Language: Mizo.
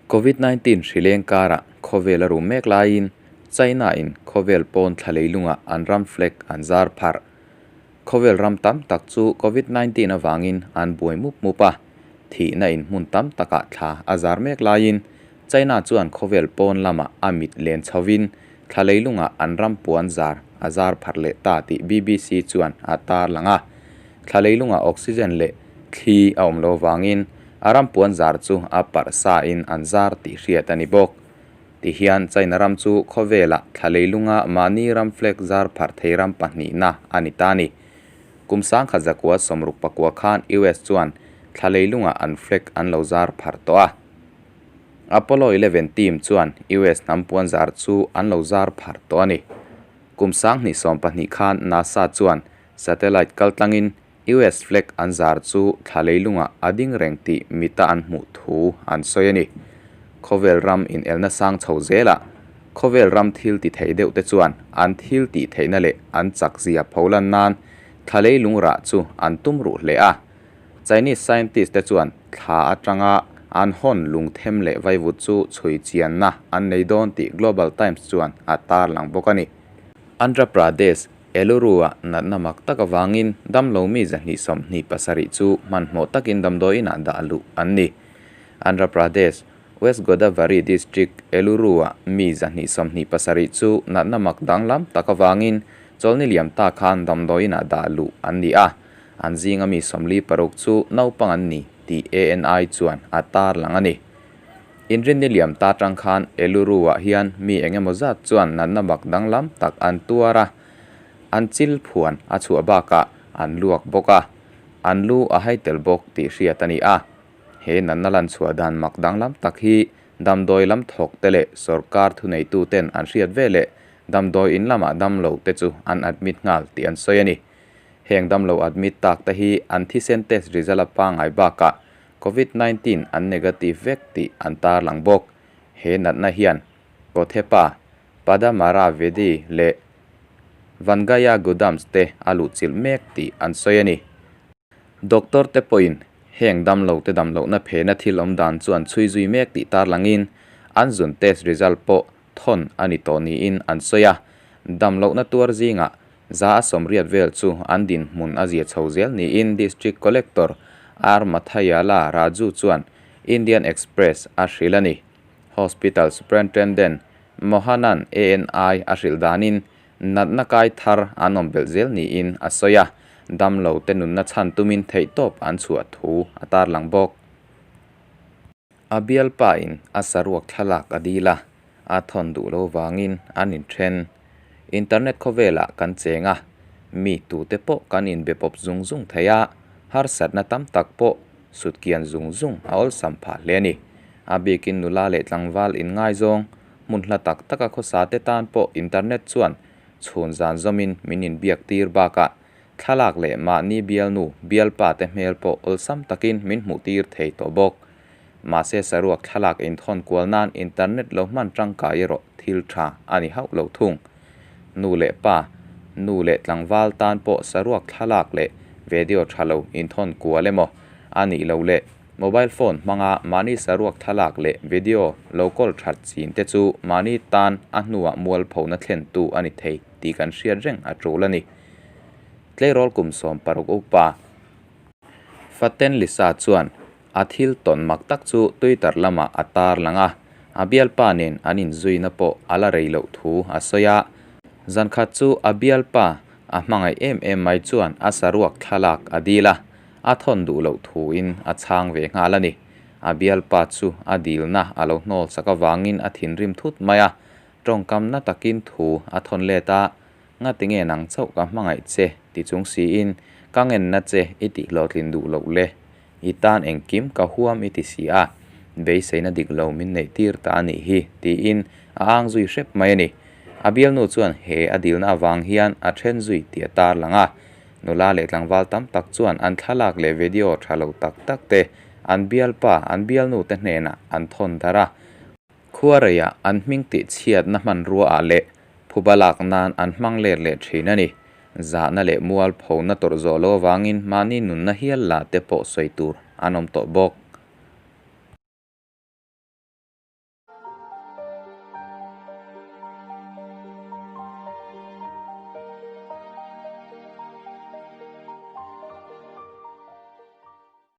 Covid-19 hri leng karah khawvel a rum mek laiin China in khawvel pawn thla leilungah an ram flag an zar pharh. Khawvel ram tam tak chu Covid-19 avangin an buai mup mup a, thihna in hmun tam takah thla a zar mek laiin China chuan khawvel pawn lamah a mit len chhovin thla leilungah an ram puan zar a zar pharh leh ta tih BBC chuan a tarlang a. Thla leilungah oxygen leh thli a awm lo vangin a ram puan zar chu a parh sa in an zar tih hriat a ni bawk. Tihian China ram chu khawvelah thla leilunga mahni ram flag zar pharh thei ram pahnihna a ni ta a ni. Kum sangkhat zakua sawmruk pakua khan US chuan thla leilungah an flag an lo zar pharh tawh a. Apollo 11 team chuan US hnam puan zar chu an lo zar pharh tawh a ni. Kum sanghnih 12 khan NASA chuan satellite kaltlangin US flag an zar chu thla leilungah a ding reng tih mita an hmuh thu an sawi a ni. Khawvel ram inelna sang chho zelah khawvel ram thil ti thei deuh te chuan an thil tih theihna leh an chak zia pholan nan thla leilung rah chu an tum ruh hle a. Chinese scientist te chuan thla atanga an hawn lungthem leh vaivut chu chhui chianna an nei dawn tih Global Times chuan a tarlang bawk a ni. Andhra Pradesh Eluru-ah natna mak tak avangin damlo mi 227 chu hmanhmawh takin damdawiinah dah luh an ni. Andhra Pradesh, West Godavari District, Eluru-ah mi 227 chu natna mak danglam tak avangin chawlni liam ta khan damdawiinah dah luh an ni a, an zinga mi 46 chu naupang an ni tih ANI chuan a tarlang a ni. Inrinni liam ta tang khan Eluru-ah hian mi eng emaw zat chuan natna mak danglam tak an tuar a, an chil phuan a chhuah bakah an luak bawk a, an lu a hai tel bawk tih hriat a ni a. He natna lan chhuah dan mak danglam tak hi damdawi lam thawk te leh sorkar thuneitu ten an hriat ve leh damdawi in lamah damlo te chu an admit nghal tih an sawi a ni. Heng damlo admit tak te hi an thisen test result a pangngai bakah Covid 19 an negative vek tih an tarlang bawk. He natna hian Kothepa, Padamara Vedi leh Vangaya Gudams te a luhchilh mek tih an sawi a ni. Doctor te pawhin heng damlo te damlohna phena thil awm dan chu an chhui zui mek tih tarlangin an zun test result pawh thawn a ni tawh niin an sawi a. Damlohna tuar zingah 180 vel chu an dinhmun a zia chho zel niin District Collector R Mathayala Raju chuan Indian Express a hrilh a ni. Hospital Superintendent Mohanan ANI a hrilh danin natna kai thar an awm belh zel niin a sawi a, damlo te nunna chhan tumin theihtawp an chhuah thu a tarlang bawk. A bialpa in a saruak thlalak a dil a, a thawn duh lo vangin an inthen. Internet khawvelah kan cheng a, mi tute pawh kan inbe pawp zung zung thei a, harsatna tam tak pawh sutkian zung zung a awlsam phah hle a ni. A bikin nula leh tlangval inngaizawng hmun hla tak taka khawsa te tan pawh internet chuan chhun zan zawmin min inbiak tir bakah Thlalak leh mahni bialnu, bialpa te hmel pawh awlsam takin min hmuh tir thei tawh bawk. Mahse saruak thlalak inthawn kual nan internet lo hman tangkai erawh thil tha a ni hauh lo thung. Nu leh pa, nu leh tlangval tan pawh saruak thlalak leh video tha lo inthawn kual emaw a nih loh leh mobile phone hmanga mahni saruak thlalak leh video lo kawl that chin te chu mahni tan a hnuah mualphona thlentu a ni thei tih kan hriat reng a tul a ni. Tleirawl kum 16 upa Faten Lisa chuan a thil tawn mak tak chu Twitter lamah a tarlang a, a bialpa nen an inzuina pawh a la rei loh thu a sawi a. Zankhat chu a bialpa a hmangaih em em mai chuan a saruak thlalak a dil a, a thawn duh loh thuin a chhang ve nghal a ni. A bialpa chu a dilna a lo hnawl sak avangin a thinrim thut mai a, tawngkamna takin thu a thawn let a. Nga tinge nang chauh ka hmangaih che ti chung siin ka ngenna che i tih hlawhtlin duh loh le, i tan engkim ka huam i ti si a, beiseina dik lo min neih tir ta a nih hi tiin a ang zui hrep mai a ni. A bialnu chuan he a dilna avang hian a then zui tih a tarlang a, nula leh tlangval tam tak chuan an thlalak leh video tha lo tak tak te an bialpa an bialnu te hnenah an thawn darh a. Khuareiah an hming tih chhiatna hmanrua ah leh phuba lak nan an hmang let leh thin a ni. Zahna leh mualphona tawrh zawh lo avangin mahni nunna hial la te pawh sawi tur an awm tawh bawk.